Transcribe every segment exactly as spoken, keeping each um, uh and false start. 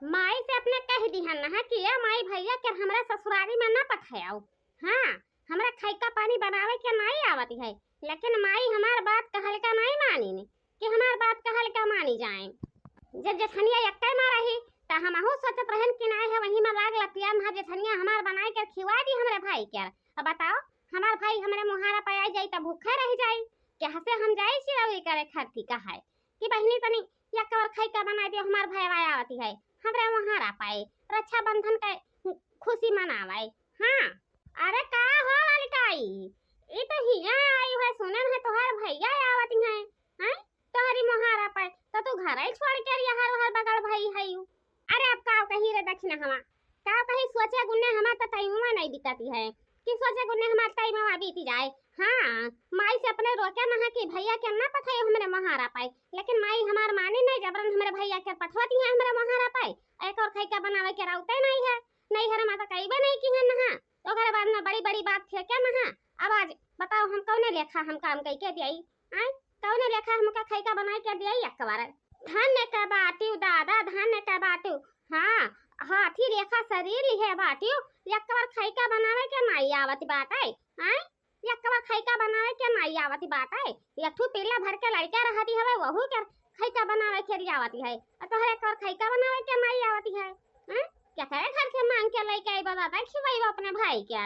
माई से अपने कह दिहन ना कि ए माई, भैया के हमरे ससुरारी में ना पठाओ। हाँ, हमरा खैका पानी बनावे के नाई आवत है, लेकिन माई हमार बात कहल का नाई मानी ने, कि हमार बात कहल का मानी जाए। जब जेठनिया एक्के मा रही, त हमहू सोचत रहन कि नाई है वही में लाग लतिया, ना जेठनिया हमार बनाए के खिवा दी हमरे भाई के। अब बताओ, हमार भाई हमरे मुहारा पे आ जाई त भूखे रह जाई, कि हसे हम जाई चिरौरी करे खाती कहाए कि बहिनी तनी एक्के बार खैका बनाए दियो, हमार भाई आवत है हमरे मुहारा पे रक्षाबंधन के खुशी मनावे। हाँ, अरे का हो ललकाई, ई तो हिया आई है, सुनन है तोहार भैया आवत हैं, हैं? तोहरी मोहारा पर तो तू घर ही छोड़ के रिया हर हर बगल भई है यू। अरे अब का कही रे दक्षिणा हमा, का कही, सोचे गुन्ने हमा तो टाइमवा नहीं बिताती है कि सोचे गुन्ने हमार टाइमवा बीती जाए। हाँ, माई से अपने रोके ना कि भैया के ना पठाई हमरे मोहारा पाए, लेकिन माई हमार मानी नहीं, जबरन हमरे भैया के पठवती है हमरे मोहारा पाए। एक और खैका बनावे के राउते नहीं है, नहीं हर माता कई बा नहीं की है नहा। ओकरे बाद में बड़ी-बड़ी बात फेंके ना। अब आज बताओ हम कौने लेखा हम काम कई के दियाई? आय? कौने लेखा हमका खैका बनाई के दियाई एक बार? धन्य के बाटिउ दादा, धन्य के बाटिउ। हाँ, हाथी लेखा शरीर लिहे बाटिउ, एक बार खैका बनावे के नाई आवत बाटे। आय? एक बार खैका बनावे के नाई आवत बाटे। एक ठू पीला भर के लड़का रहती हवे, वहू के खैका बनावे के आवत है। और तोहरे एक बार खैका बनावे के नाई आवत है। हैं? केकरे घर से मांग के लेके आई बा दादा, खिवाई अपने भाई के।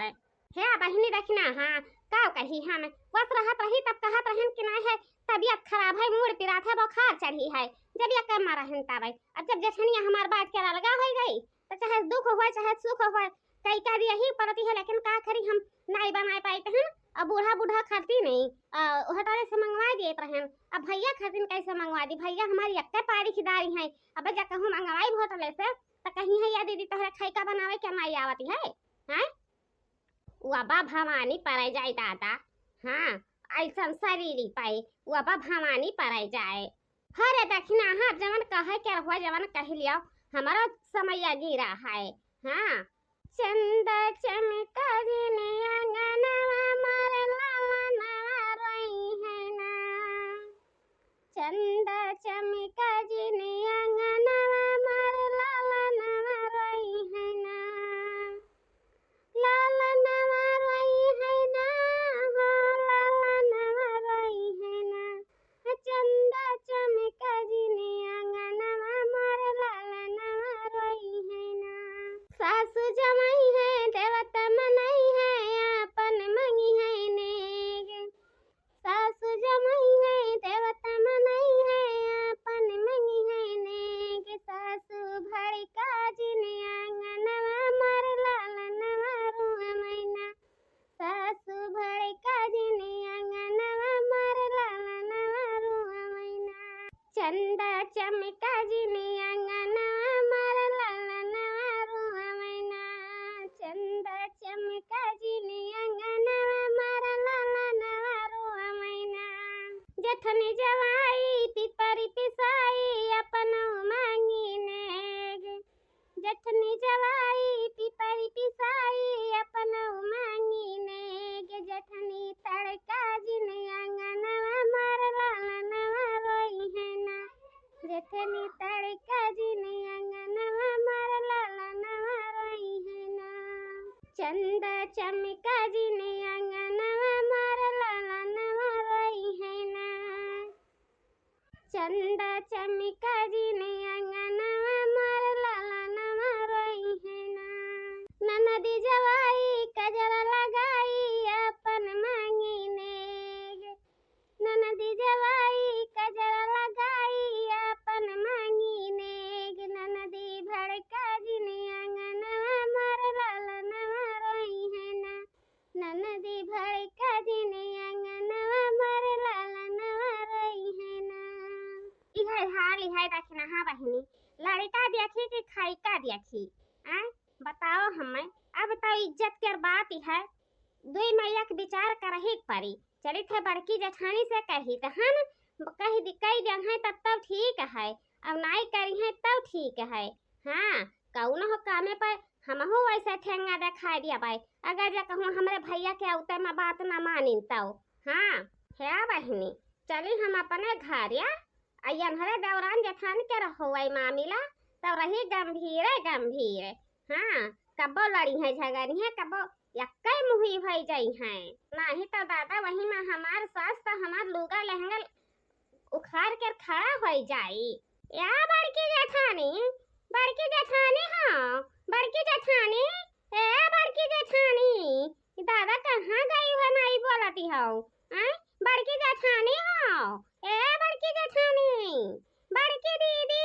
हे बहिनी, देखी ना, हाँ, का कही हम, वस रहत रही तब कहत रहन कि ना है, तबीयत खराब है, मूड़ पिरात है, बुखार चढ़ी है, जब ये कम रहन तब। अब जब जेठनिया हमार बात के अलगा हो गई, तो चाहे दुख हो, चाहे सुख हो, कई का दिया ही पड़ती है, लेकिन का करी हम, नाई बनाए पाई तो हम, अब बूढ़ा बूढ़ा खाती नहीं, आ, होटल से मंगवा दिए रहन, अब भैया खातिन कैसे मंगवा दी, भैया हमारी एक्के पारी खिदारी हैं, अब जा कहूँ मंगवाई होटल से, तो कहीं है या दीदी तोहरे खैका बनावे के नाई आवती है, हैं? वबा भवानी परे जाए दादा। हाँ, ऐसन शरीर पाए, वबा भवानी परे जाए। हरे दक्षिणा, हाँ, जवन कहे के रहुआ, जवन कह लियो, हमारो समया गिरा है। हाँ, चंदा चमका जिन अंगनवा, मार लालनवा रोई है ना। चंदा चमका जिन अंगनवा, मार लालनवा रोई है ना। लालनवा रोई है ना, हो लालनवा रोई है ना। चंदा चमका जिन अंगनवा, मार लालनवा रोई है ना। सासु जमाई है, देवता मनई है, आपन मंगी है नेग। सासु जमाई है, देवता मनई है, आपन मंगी है नेग। सासु भड़का जिन अंगनवा, मार लालनवा रोआ मैना। सासु भड़का जिन अंगनवा, मार लालनवा रोआ मैना। चंदा चमका जिन अंगनवा, मार लालनवा रोआ मैना। चंदा चमका जिन अंगनवा, मार लालनवा रोआ मैना। जेठनी जवाई पिपरी पिसाई, अपन मांगी नेग। जेठनी जवाई पिपरी पिसाई, अपन मांगी नेग। जेठनी तड़का जिन अंगनवा, मार लालनवा रोई है ना। जेठनी तड़का जिन अंगनवा, मार लालनवा रोई है ना। चंदा चमका जिन अंगनवा, मार लालनवा रोई है ना। चंदा चमका जिन अंगनवा, मार लालनवा रोई है ना। ननदी जवाई कजरा लगाई, अपन मांगी नेग। ननदी जवाई कजरा लगाई, अपन मांगी नेग। ननदी भड़का जिन अंगनवा, मार लालनवा रोई है ना। ननदी भड़का जिन अंगनवा, मार लालनवा रोई है ना। इहे हाल, इहे दखिनहा बहिनी, लड़का देखी कि खैका देखी। आ, बताओ हमें, अब तो इज्जत के बात है, दुई मैया के विचार करही के पड़ी। चलित है बड़की जेठानी से कही त हन, कही दि-, कही देन है तब, तब ठीक है, अब नाई करी है तब ठीक है। हाँ, कौनो हो कामे पर हमहू वैसे ठेंगा देखाई दिया बाई। अगर जे कहूँ हमरे भैया के औते में बात ना मानिन तौ। हाँ, हे बहिनी, चली हम अपने घरिया, आ यनहरे दौरान जेठान के रहो वही मामिला, तब रही गंभीरे गंभीर। हाँ, कब्बो लड़िहैं झगड़िहैं, कब्बो यक्कै मुही होइ जइहैं। नाहीं तौ दादा वही मा हमार सास तौ हमार लुगा लहंगा उखार के खड़ा होइ जाई। या बड़की जेठानी, बड़की जेठानी हो, बड़की जेठानी, ए बड़की जेठानी, ई दादा कहाँ गई हो, नाहीं बोलती हो? आय, बड़की जेठानी हो, ए बड़की जेठानी, बड़की दीदी,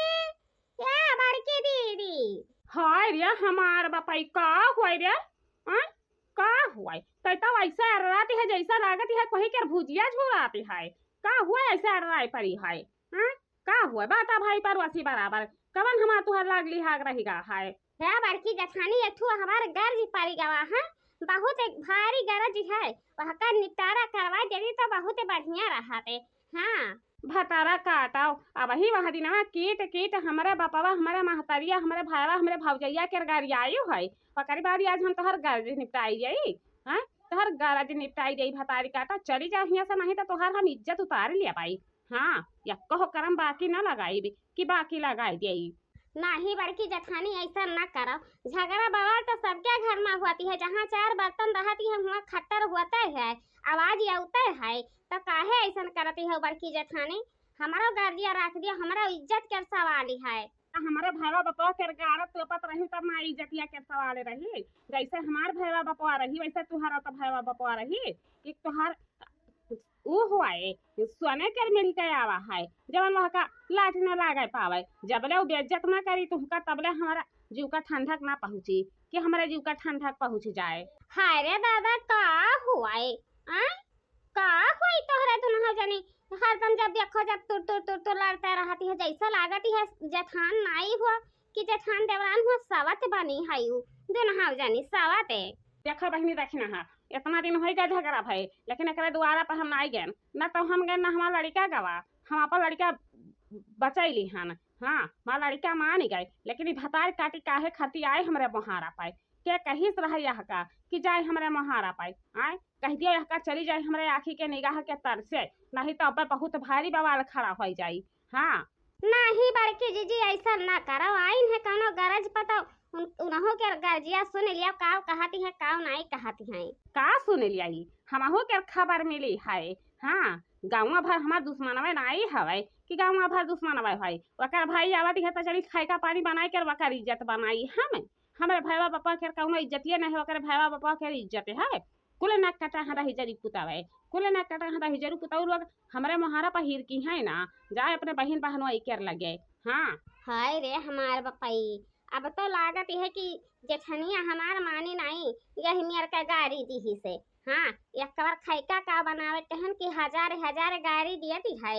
ए बड़की दीदी। हाय रे हमार बपई, का होय रे? आय, का होय? तै तो ऐसे अड़राती है जैसे लागत है कोही के भुजिया झुराती है। का होय ऐसे अड़राई परी है? हाँ? का होय? बाटा भाई पड़ोसी बराबर। कवन हमार तुहर लाग लिहाग रहि गा है? हे बड़की जेठानी, एक ठो हमार गरज परि गवा है, बहुत एक भारी गरज है, वहका निपटारा करवाइ देती तो बहुत बढ़िया रहते। हाँ। भतारा काटव, अबही वह दिनवा कीट कीट हमरे बपवा, हमरे महतरिया, हमरे भाईवा, हमरे भौजैया के गरियायु है, ओकरी बाद आज हम तोहर गरज निपटाई जाई, हाँ? तोहर गरज निपटाई जाई, भतारी काटव, चली जा हियाँ से, नहीं तो तोहर हम इज्जत उतार लिया पाई। हाँ, यक्को करम बाकी न लगाइबे कि बाकी लगाइ देई। नाहीं बड़की जेठानी, ऐसा न करव। झगड़ा बवाल तो सबके घर मा होती है, जहाँ चार बर्तन रहती है, हुआँ खट्टर होते है, आवाज अउते है, तो काहे ऐसन करती हो बड़की जेठानी? हमरो गरिया राख दिया, हमरो इज्जत के सवाल है। हमरे भैया बपवा के गारत तोपत रही तब ना इज्जतिया के सवाल रही। जैसे हमार भैया बपवा रही वैसे तुहरा तो भैया बपवा रही। एक तुहार ऊ हुआए, सोने के मिल के आवा है, जवन वह का लाठ न लागे पावे। जबले उ बेइज्जत ना करी तुहका, तबले हमारा जीव का ठंडक ना पहुँची कि हमारे जीव का ठंडक पहुँच जाए। हाय रे दादा, का हुआए? आ? का हुई तोहरे दुनहु जनी? हरदम जब देखो जब तुर तुर तुर तुर लड़ते रहती है, जैसे लागती है जेठान नाई हुआ कि जेठान देवरान हुआ, सवत बनी है उ दुनहु जनी, सवत है। देखो बहिनी, देखी ना हा, इतना दिन होइ गए झगड़ा भए, लेकिन एकरे दुआरा पर हम नाई गएन, ना तो हम गएन, ना हमार लड़िका गवा, हम अपन लड़िका बचैली हन। हाँ, हमार लड़िका मानी गए, लेकिन ई भतार काटी काहे खाती आए हमरे मोहारा पाए? के कहिस रहे यह का कि जाए हमरे मोहारा पाए? आए, कहि दियो यह का चली जाए हमरे आँखी के निगाह के तर से, नहीं तो अब बहुत भारी बवाल खड़ा होइ जाई। हाँ। नाहीं बड़की जीजी, ऐसा ना करो, आइन है कौनो गरज पतो, उन-, उनहु के गरजिया सुन लिया, काव कहती है, काव नाई कहती है। का सुन लिया ई? हमहू के खबर मिली है। हाँ, गाँव भर हमार दुश्मनवे नाई हवे कि गाँव भर दुश्मनवे है। ओकर भाई आवत है तो चली खाए का पानी बनाए के ओकर इज्जत बनाई हम। हमरे भैया बापा के कौनो इज्जतिये नहीं है, ओकर भैया बापा के इज्जत है। कुल नाक कटा हदा हिजरी पुतावे, कुल नाक कटा हदा हिजरी पुताऊ लोग हमरे मोहारा पर हिरकी है ना, जाए अपने बहिन बहनोई केर लगे। हाँ। हाय रे हमार बपई, अब तो लागत है कि जेठनिया हमार मानी नाई, यही मेर का गारी दीही से। हाँ, एक बार खैका का बनावे कहन कि हजार हजार गारी दियती है।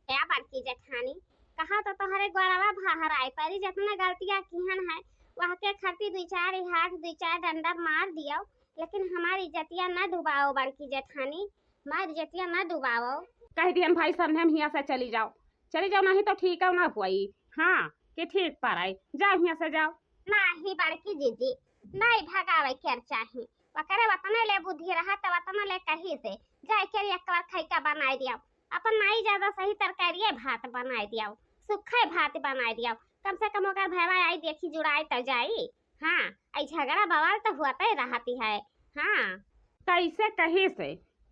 क्या बड़की जेठानी, कहा तो तोहरे गोड़वा भाहर आए परी, जितना गलतियाँ किहन है, वह के खातिर दुई चार हाथ, दुई चार डंडा मार दियो, लेकिन हमार इज्जतिया न डुबाओ बड़की जेठानी, हमार इज्जतिया न डुबाओ। कह दियन भाई, समझे हम हियाँ से चली जाओ, चली जाओ, नहीं तो ठीक है ना हुई। हाँ, कि ठीक पर आई, जाओ हियाँ से जाओ। नाही बड़की जीजी, नाही भगावे के चाही, ओकरे वतने ले बुद्धि रहा त वतने ले कही से, जाए के एक बार खैका बनाए दिया, अपन नाई ज्यादा सही तरकारिये भात बनाए दिया, सुखे भात बनाए दिया, कम से कम ओकर भैया आई देखी जुड़ाए त जाई। हाँ, आई झगड़ा बवाल तो होते रहती है। हाँ। कैसे कहिस,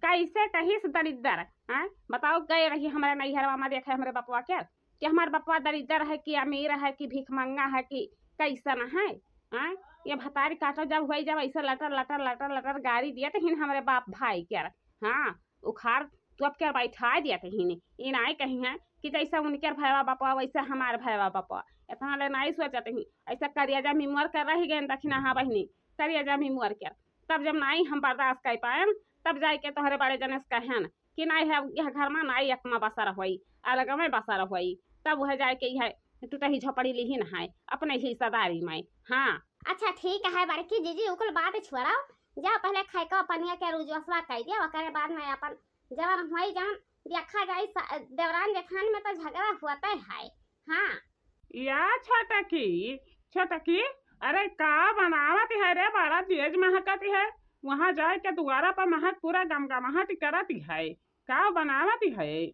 कैसे कहिस दरिद्दर, हाँ? बताओ, गए रही हमारे नैहरवा में, देखे हमरे बपवा के, कि हमार बपवा दरिद्दर है कि अमीर है कि भिखमंगा है कि कैसन है, हाँ? ये भतारी काटो जब हुई, जब ऐसे लटर लटर लटर लटर गारी दिया तो हिन हमरे बाप भाई के, हाँ, उखाड़ तोप के बैठा दिया तो हिन। ई नाई कही है कि जैसे उनके भैया बपवा वैसे हमार भैया बपवा। इतना ले नाई सोचत ही, ऐसे करिया जा मिमुअर कर रही गए दखिना, हाँ बहिनी, करिया जा मिमुअर कर। तब जब नाई हम बर्दाश्त कर पाएन, तब जाए के तोहरे बड़े जने से कहन कि नाई है, यह घर में नाई एक में बसर होई, अलग में बसर होई, तब वह जाए के यह टूटही झोपड़ी लिहिन है अपने हिस्सेदारी में। हाँ। अच्छा ठीक है बड़की जीजी, उकुल बात छोड़ाओ, जाओ पहले खाए का पनिया के रुजवसवा कह दिया, ओकरे बाद में अपन जवन होई जवन देखा जाई। स-, देवरान जेठान में तो झगड़ा होते है। हाँ। या छोटकी, छोटकी, अरे का बनावत है रे, बड़ा तेज महकत है। वहाँ जाए के दुआरा पर महक पूरा गमगमाहट करत है। का बनावत है?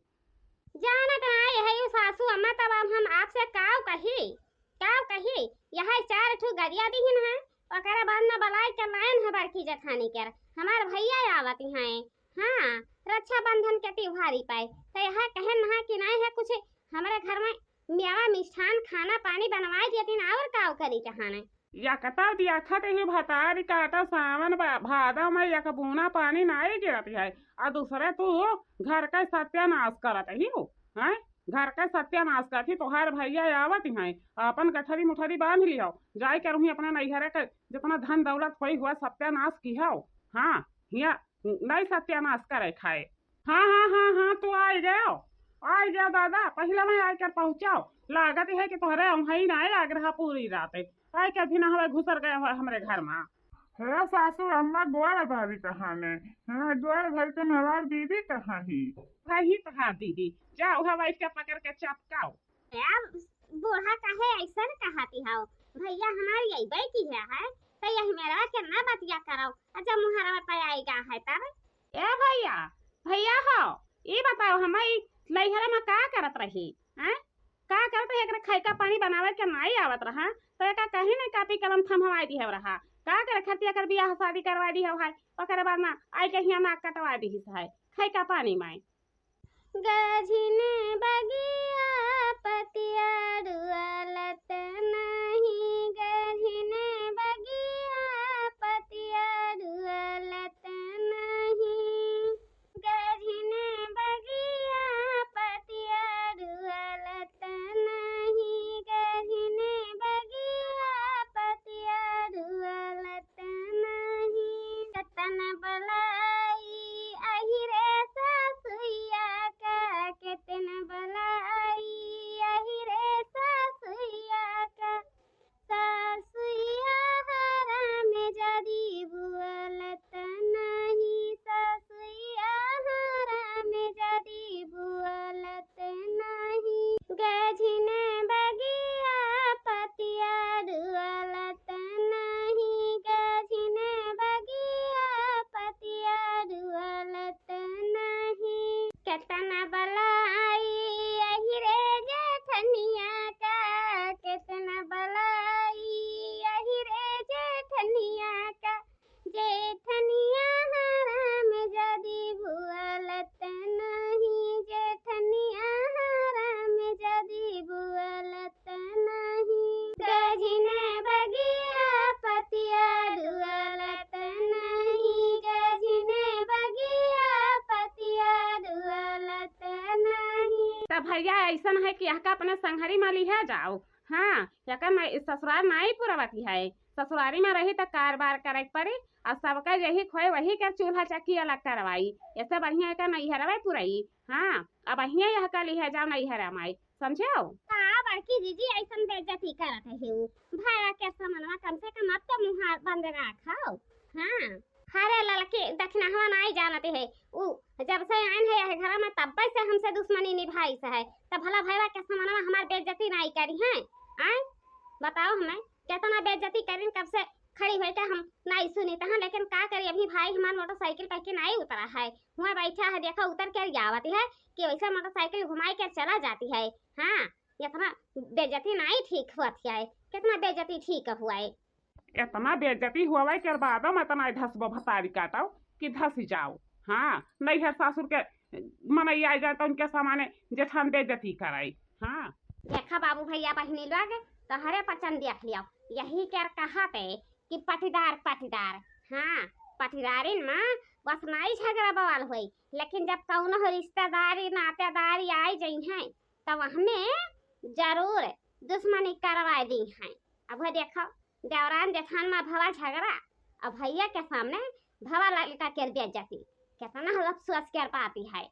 जानत ना है यू सासू अम्मा, तब अब हम आपसे काव कही। का कही, यह चार ठो गरिया दिहिन है, ओकरे बाद न बलाय के लायन है बड़की जेठानी के, हमार भैया आवत हैं। हाँ, रक्षाबंधन के त्योहारी पे, तो यह कहन है कि नहीं है कुछ हमरे घर में मेवा मिष्ठान खाना पानी बनवाए देतीन, और का करी चाहने। या कता दिया खत ही भतारी काटा सावन बा-, भादव में एक बूना पानी नाई गिरत है, आ दूसरे तू घर का सत्यानाश करत ही हो, हैं? घर का सत्यानाश करत ही, तोहार भैया आवत हैं, अपन गठरी मुठरी बांध लियो, जाए के रहूँ अपने नैहरे के जितना धन दौलत होई हुआ सत्यानाश की हो। हाँ, हिया नहीं सत्यानाश करे खाए। हाँ, हाँ, हाँ, हाँ, तू आइ गयो, आइ गयो दादा, पहिले मैं आइ कर पहुँचाओ। लागत है कि तोहरे उहाँ ही ना आए, आग्रह पूरी रात है। आइ कर भी ना हवे घुसर गयो है हमरे घर में। हे सासू अम्मा, गोड़ धरी कहाँ ने? हाँ, गोड़ धरी तो हमार दीदी कहाँ ही? वही तोहार दीदी, जा उहाँ बैठ के पकड़ के चपकाओ। ए, बूढ़ा काहे ऐसन कहती हो? भैया हमारी यही बैठी है, है? तो यही मेरा के ना बतिया करो, और जब मुहरवा पे आएगा है तब। ए भैया, भैया हो, ई बताओ, हम ई नैहरे में का करत रही, हैं? का करत रही? एकरे खाए का पानी बनावे के नाई आवत रहा, तो एका कहीं नहीं कापी कलम थमवाई दिहे रहा। का करे खातिर एकर बियाह शादी करवा दिहे है, ओकरे बाद में आई के हियाँ नाक कटवा दिहिस है, खाए का पानी में। गझिन बगिया पतिया रुअलत नहीं, गझिन बगिया पतिया रुअलत नहीं, गझिन बगिया पतिया रुअलत नहीं, गझिन बगिया पतिया रुअलत नहीं। केतन बलाई अहि रे सासुइया का, केतन बलाई अहि रे सासुइया का। सासुइया हराम जादी बोलत नहीं, सासुइया हराम जादी बोलत नहीं। गझिन बगिया पतिया रुअलत नहीं, गझिन बगिया पतिया रुअलत नहीं। केतन बलाई अहि रे जेठनिया का, केतन बलाई अहि रे जेठनिया का। जेठनिया हराम जादी बोलत नहीं, जेठनिया हराम जादी बोलत नहीं। गझिन बगिया पतिया रुअलत नहीं, गझिन बगिया पतिया रुअलत नहीं। त भैया ऐसन है कि यहका अपने संघरी मा लिहे जाओ। हाँ, यहका मैं ससुरार नाई पुरवती है। ससुरारी मा रही त कारबार करे के पड़ी, और सबका यही खोए वही के चूल्हा चक्की अलग करवाई। ऐसे बढ़िया एका नैहरवे पुरई। हाँ, अब अहिया यहका लिहे जाओ नैहरा माई, समझो? का बड़की जीजी ऐसन बेइज्जती करत है उ? भाया के समनवा कम से कम अब तो मुँह बंद राखो। हाँ, हरे ललकी दखिनहवा नाई जानत है। उ जब से आइन है यह घर में तब्बे से हमसे दुश्मनी निभाई से है। तब भला भैया के समनवा हमार बेइज्जती नाई करी है? आए? बताओ हमें, केतना बेइज्जती करिन, कब से खड़ी होइके हम नाई सुनित हैं, लेकिन का करी, अभी भाई हमार मोटरसाइकिल पे के नाई उतरा है, हुआँ बैठा है, देखा उतर के आवत है कि वैसे मोटरसाइकिल घुमाई के चला जाती है। हाँ, इतना बेइज्जती नाई ठीक हुआ है, कितना बेइज्जती ठीक हुआ है। इतना बेइज्जती हुआ है के बादो में इतना धसबो भतारी काटो कि धसी जाओ। हाँ, नैहर सासुर के मनई आई जाए तो उनके सामने जेठान बेइज्जती कराई। हाँ। देखा बाबू भैया बहिनी लोग, तोहरे पचन देख लियो, यही के कहत है कि पटीदार, पटीदार। हाँ, पटीदारिन में बस नाई झगड़ा बवाल होई, लेकिन जब कौनो हो रिश्तेदारी नातेदारी आई जइहैं, तब हमें जरूर दुश्मनी करवाए दीहैं। अब वो देखो, देवरान जेठान में भवा झगड़ा, अब भैया के सामने भवा ललका के बेइज्जती, कितना अफसोस कर पाती है।